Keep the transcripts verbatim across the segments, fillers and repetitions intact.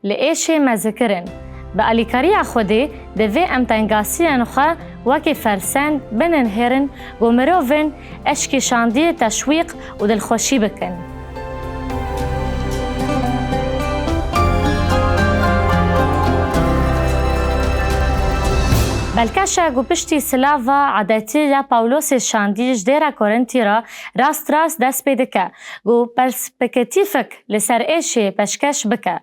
Li êşê me zikirin. Bi alîkariya Xwedê divê em tengasiyên xwe wekî fersend binihêrin ku mirovên eşkî şandî teşwîq û dilxweşî bikin. Belkeş e ku piştî silava edetî ya Pawlosê şandî ji dêra Korintî re rast rast dest pê dike ku perspektîfek li ser êşê pêşkeş bike.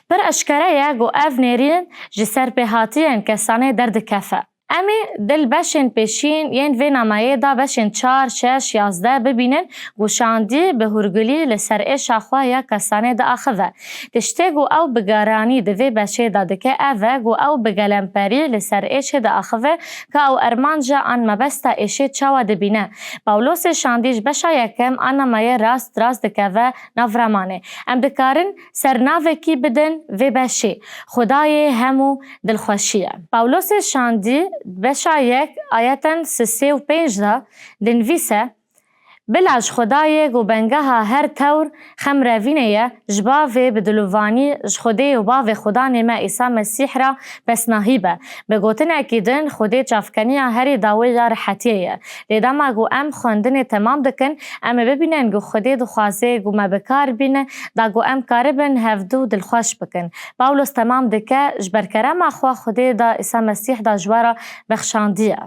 Pir eşkere ye ku ev nêrîn ji serpêhatiyên kesanê derdikefe. Em ê di li beşên pêşîn yên vê nameyê de beşên çar, şeş, yazdeh bibînin ku şandî bi hûrgulî li ser êşa xwe ya kesanê diaxive. Tiştê ku ew bi garanî di vê beşê de dike ev e ku ew bi gelemperî li ser êşê diaxive ka ew armanca an mebesta êşê çawa dibîne. Pawlosê şandî ji beşa yekem a nameyê rast rast dikeve nav ramanê. Em dikarin sernavekî bidin vê beşê, Xwedayê hemû dilxweşî ye. Pawlosê şandî beşa yek ayetên sisê û pênc de dinivîse, Bila ji Xwedayê ku bengeha her tewr xemrevînê ye, ji bavê bi dilovanî ji Xwedê û bavê Xwedanê me Îsa Mesîh re pesnahî be. Bi gotinekî din, Xwedê çavkeniya herî dawî ya rehetiyê ye. Lê dema ku em xwendinê temam dikin, em ê bibînin ku Xwedê dixwaze ku me bi kar bîne, da ku em karibin hevdû dilxweş bikin. Pawlos temam dike, ji ber kerema xwe Xwedê da Îsa Mesîh da ji we re bexşandiye.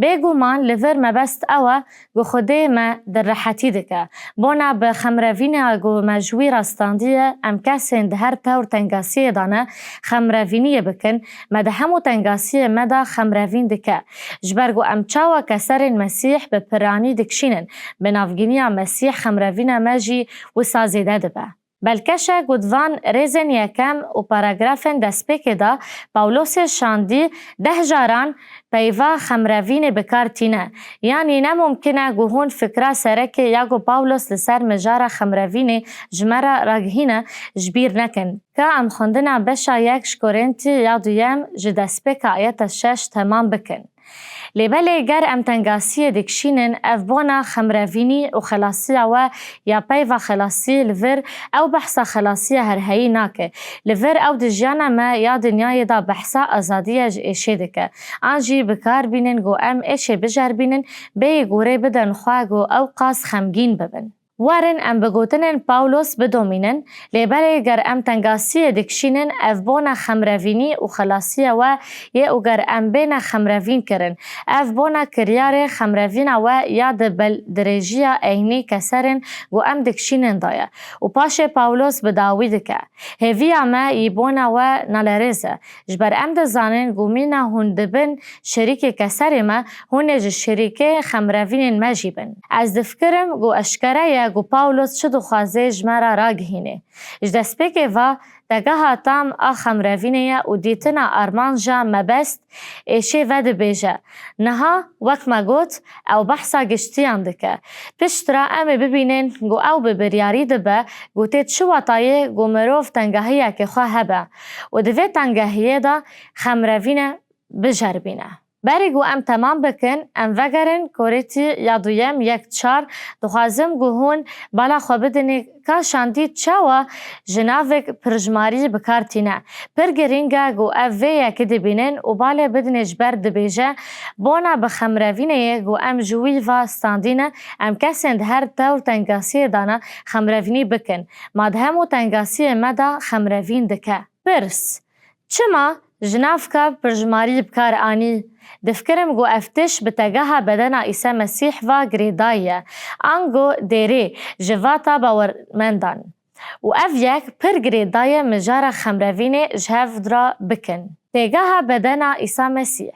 Bêguman li vir mebest ew e ku Xwedê me di rehetî dike. Bona bi xemrevîna ku me ji wî re standiye, em kesên di her tewr tengasiyê de ne, xemrevîniyê bikin, me di hemû tengasiyê me de xemrevîn dike. Ji ber ku em çawa keserên Mesîh bi piranî dikişînin, bi navgîniya Mesîh xemrevîna me jî wisa zêde dibe. Belkeş e ku di van rêzên yekem û paragrafên destpêkê de Pawlosê şandî deh caran peyva xemrevînê bi kar tîne. Yanî ne mumkin e ku hûn fikra serekê ya ku Pawlos li ser mijara xemrevînê ji me re ragihîne ji bîr nekin. Ka em xwendina beşa yek ji Korintî ya duyem ji destpêka ayeta şeş temam bikin. Lê belê ger em tengasiyê dikişînin, ev bona xemrevînî û xelasiya we ya peyva xelasî li vir ew behsa xelasiya herheyî nake. Li vir ew di jiyana me ya dinyayê de behsa azadiya ji êşê dike. An jî bi kar bînin ku em êşê bijerbînin, bêyî gorê bidin xwe ku ew qas xemgîn bibin. Werin em bi gotinên Pawlos bidomînin, lê belê ger em tengasiyê dikişînin, ev bona xemrevînî û xelasiya we yê û ger em bêne xemrevîn kirin, ev bona kiryarê xemrevîna we ya di bel dirêjiya eynî keserên ku em dikişînin de ye. Û paşê Pawlos bi dawî dike, Hêviya me yî bona we nalerêz e, ji ber em dizanin ku mîna hûn dibin şerîkê keserê me, hûn ê ji şerîkê xemrevînên me jî bin. Ez difikirim ku eşkere ye ku Pawlos çi dixwaze ji me re ragihîne. Ji destpêkê ve, tegeha tam a xemrevînê ye û dîtina armanca mebest êşê vedibêje. Niha, wek me got, ew behsa giştiyan dike. Piştre em ê bibînin ku ew bi biryarî dibe ku tê çi watayê ku mirov tengahiyekê xwe hebe û di vê tengahiyê de xemrevîne bijerbîne. Berî ku em temam bikin, em vegerin Korintî ya duyem yek çar, dixwazim ku hûn bala xwe bidinê ka şandî çawa ji navek pirjimarî bi kar tîne. Pir girîng e ku ev vê yekê dibînin û balê bidinê ji ber dibêje, bona bi xemrevînê ye ku em ji wî ve standîne, em kesên di her tewr tengasiyê de ne xemrevînî bikin. Ma di hemû tengasiyê me de xemrevîn dike. Pirs, Çima jinavka pirjimarî bi kar anî? Difikirim ku ev tişt bi tegeha bedena Îsa Mesîh ve girêdayî ye, ango dêrê ji vata bawermendan. Û ev yek pir girêdayî ye mijara xemrevînê ji hev re bikin. Tegeha bedena Îsa Mesîh.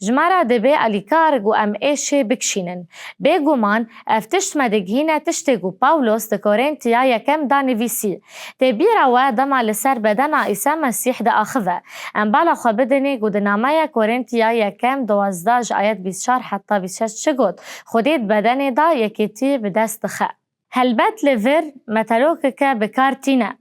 Ji me re dibe alîkar ku em êşê bikişînin. Bêguman, ev tişt me digihîne tiştê ku Pawlos di Korintî ya yekem de nivîsî. Tê bîra we dema li ser bedena Îsa Mesîh diaxive. Em bala xwe bidinê ku di nameya Korintî ya yekem duwazdeh ji ayet bîst çar heta bîst şeş çi got, Xwedê di bedenê de yekêtî bi dest dixe. Helbet li vir metelokeke bi kar tîne.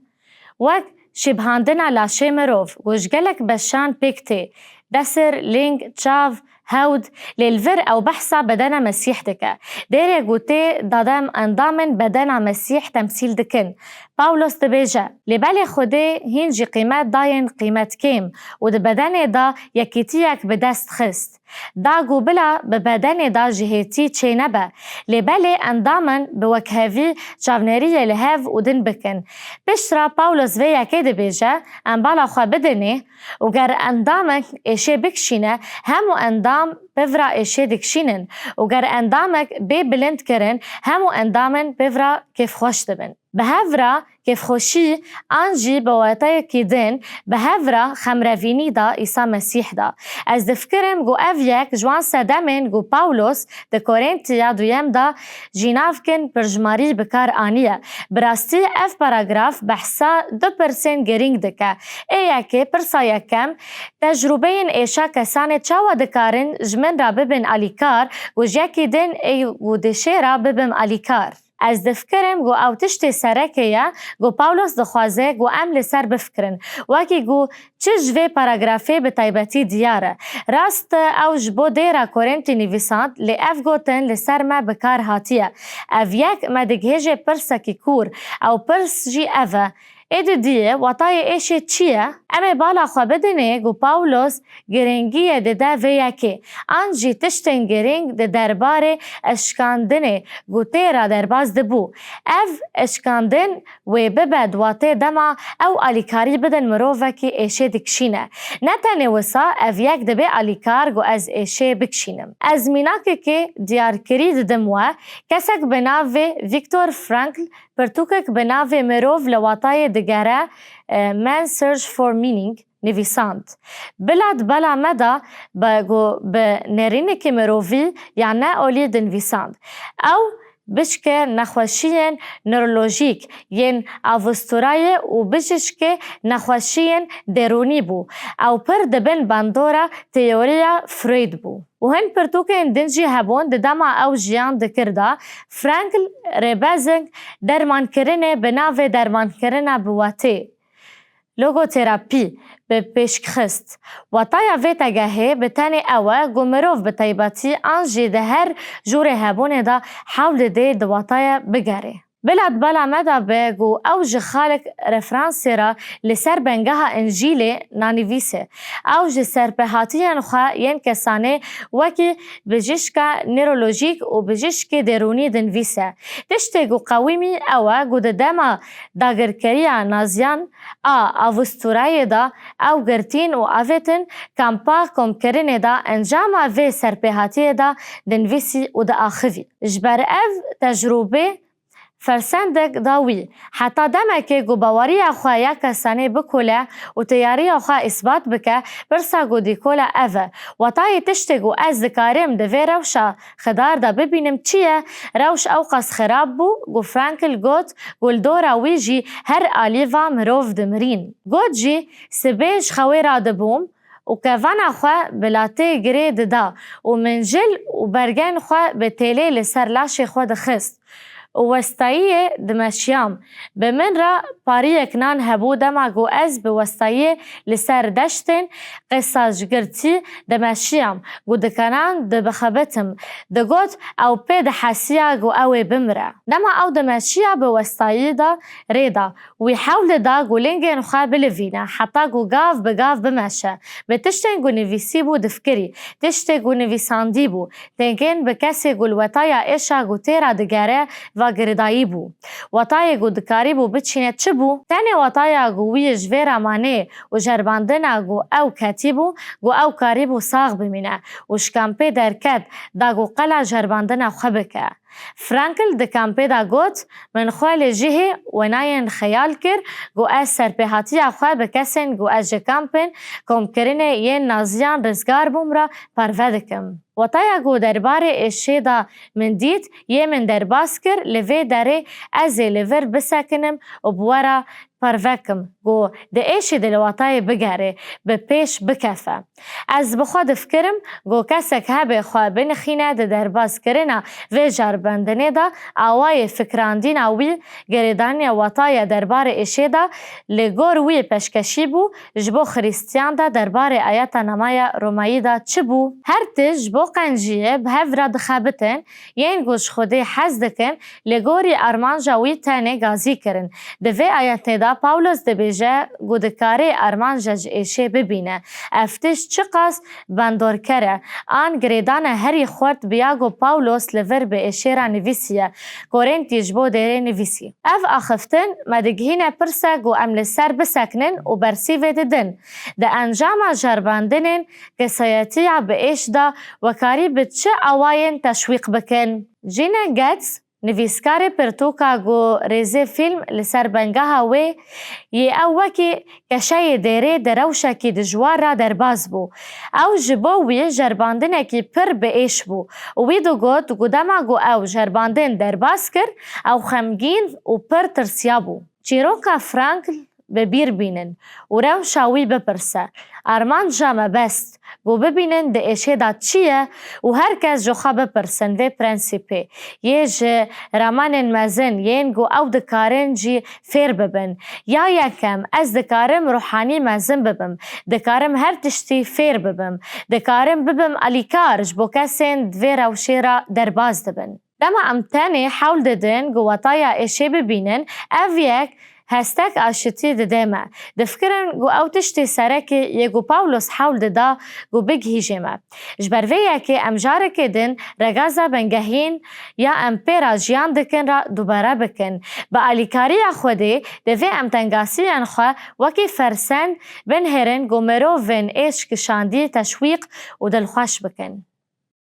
Wek şîbhandina laşê mirov ku ji gelek beşan pêk tê, desir, ling, çav, hewd, lê li vir ew behsa bedena Mesîh dike. Dêrê ku tê dadem endamin bedena Mesîh temsîl dikin. Pawlos dibêje, lê belê Xwedê hîn jî qîmet dayên qîmet kêm û di bedenê de yekîtiyek bi dest xist. Da ku bila bi bedenê de jihêtî çênebe, lê belê endamin bi wekhevî çavneriyê li hev û din bikin. Piştre Pawlos vê yekê dibêje, em bala xwe bidinê û ger endamek êşê bikişîne, hemû endam pevra êşê dikişînin û ger endamek bê bilind kirin, hemû endamin pevra kêfxweş dibin. Bi hev re kêfxweşî an jî bi wateyekî din bi hev re xemrevînî da Îsa Mesîh da. Ez difikirim ku ev yek ji wan sedemên ku Pawlos di Korîntiya duyem de jî nav kin pirjimarî bi kar aniye. Bi rastî ev paragraf behsa du pirsên girîng dike. Ê yekê, pirsa yekem, tecrûbeyên êşa kesanê çawa dikarin ji min re bibin alîkar ku ji yekî din ê ku dişê re bibim alîkar? Ez difikirim ku ew tiştê sereke ye ku Pawlos dixwaze ku em li ser bifikirin. Wekî ku çi ji vê paragrafê bi taybetî diyar e. Rast e, ew ji bo dêra Korîntî nivîsand, lê ev gotin li ser me bi kar hatiye. Ev yek me digihêje pirsekî kûr. Ew pirs jî ev e. Ê didiyê, watayê êşê çi ye? Em ê bala xwe bidinê ku Pawlos girîngiyê dide vê yekê, an jî tiştên girîng di derbarê eşkandinê ku tê re derbas dibû. Ev eşkandin wê bibe di watê dema ew alîkarî bidin mirovekî êşê dikişîne. Ne tenê wisa, ev yek dibe alîkar ku ez êşê bikişînim. Ez mînakekê diyarkirî didim we, kesek bi navê Viktor Frankl pirtûkek bi navê Mirov li watayê digere, e, Man's Search for Meaning nivîsand. Bila di bela me de bi, ku bi nerînekî mirovî ya neolî dinivîsand. Ew bijkê nexweşiyên newrolojîk yên Avusturayê û bijîşkê nexweşiyên derûnî bû. Ew pir di bin bandora teoriya Freud bû. Û hin pirtûkên din jî hebûn di dema ew jiyan dikir de, Frankl rêbezek dermankirinê bi navê dermankirina bi watê logoterapî bi pêşxist. Wataya vê tegehê bi tenê ew e ku mirov bi taybetî an jî di her jûrê hebûnê de hewl didê di wataya bigerê. Bila di bela me de be ku ew ji xalek referansê re li ser bengeha Încîlê nanivîse. Ew ji serpehatiyên xwe yên kesanê wekî bijîşka newrolojîk û bijîşkê derûnî dinivîse. Tiştê ku qewimî ew e ku di dema dagirkeriya Naziyan a Avusturayê de ew girtîn û avêtin kampa komkirinê de encama vê serpêhatiyê de dinivîsî û diaxivî. Ji ber ev tecrûbê fersendek da wî. Heta demekê ku baweriya xwe ya kesanê bikole û teyariya xwe îsbat bike, pirsa ku dîkole ev e. Watayê tiştê ku ez dikarim di vê rewşa xidar de bibînim çi ye? Rewş ewqas xirab bû ku Frankl got ku li dora wî jî her alî va mirov dimirîn. Got jî, sibê ji xewê radibûm û kevana xwe bi latê girê dida û min jil û bergên xwe bi têlê li ser laşê xwe dixist û westayiyê dimeşiyam. Bi min re pariyek nan hebû dema ku ez bi westayiyê li ser deştên qêsajgirtî dimeşiyam ku dikanan dibixebitim. Digot, ew pê dihesiya ku ew ê bimire. Dema ew dimeşiya bi westayî de rê da. Wî hewl dida ku lingên xwe bilivîne, heta ku gav bi gav bimeşe. Bi tiştên ku nivîsîbû difikirî. Tiştê ku nivîsandîbû, têgên bi kesê ku li wetaya êşa ku tê re digere ve girêdayî bû. Wetayê ku dikarîbû biçîne çi bû? Tenê wetaya ku wî ji vê re manê û jerbandina ku ew ketîbû, ku ew karîbû sax bimîne û ji kampê derket, da ku qela jerbandina xwe bike. Frankl di kampê de got, min xwe li cihê wenayên xeyal kir ku ez serpêhatiya xwe bi kesên ku ez ji kampên komkirinê yên naziyan rizgar bûm re parve dikim. Wataya ku derbarê êşê de min dît, yê min derbas kir, li vê derê ez ê li vir bisekinim û bi we re parve kim ku di êşî de li watayê bigerê, bi pêş bikefe. Ez bi xwe difikirim ku kesek hebe xwe binixîne di derbazkirina vê jerbendinê de, awayê fikirandîna wî, girêdaniya wataya derbarê êşê de li gor wî pêşkêşî bû, ji bo Xirîstiyan de derbarê ayeta namaya Romayî de çi bû? Her tişt ji bo qenciyê bi hev re dixebitin, yên ku ji Xwedê hez dikin, li gorî armanca wî tenê gazî kirin. Di vê ayetê de Pawlos dibêje ku dikarê armanca ji êşê bibîne. Ev tişt çiqas bandorker e, an girêdana herî xurt bi ya ku Pawlos li vir bi êşê re nivîsiye, Korintî ji bo dêrê nivîsî. Ev axiftin me digihîne pirse ku em li ser bisekinin û bersîvê didin. Di encama jerbandinên kesayetiya bi êş de we karî bi çi awayên teşwîq bikin? Jeanne Getz, nivîskarê pirtûka ku rêzê fîlm li ser bengeha wê yê, ew wekî keşeyê dêrê di rewşekî dijwar re derbaz bû. Ew ji bo wî jerbandinekî pir bi êş bû û wî digot ku dema ku ew jerbandin derbaz kir, ew xemgîn û pir tirsiyabû. Çîroka Frankl bi bîr bînin û rewşa wî bipirse, armanca mebest ku bibînin di êşê de çi ye û her kes ji xwe bipirsin vê prensîpê yê ji ramanên mezin yên ku ew dikarin jî fêr bibin, ya yekem, ez dikarim ruhanî mezin bibim, dikarim her tiştî fêr bibim, dikarim bibim alîkar ji bo kesên di vê rewşê re derbaz dibin. Dema em tenê hewl didin ku wataya êşê bibînin, ev yek hestek aşitî dide me. Difikirin ku ew tiştê serekê yê ku Pawlos hewl dida ku bigihîjê me. Ji ber vê yekê em carekê din regaza bingehîn ya em pê re jiyan dikin re dubare bikin. Bi alîkariya Xwedê divê em tengasiyên xwe wekî fersend binihêrin ku mirovên êş kişandî teşwîq û dilxweş bikin.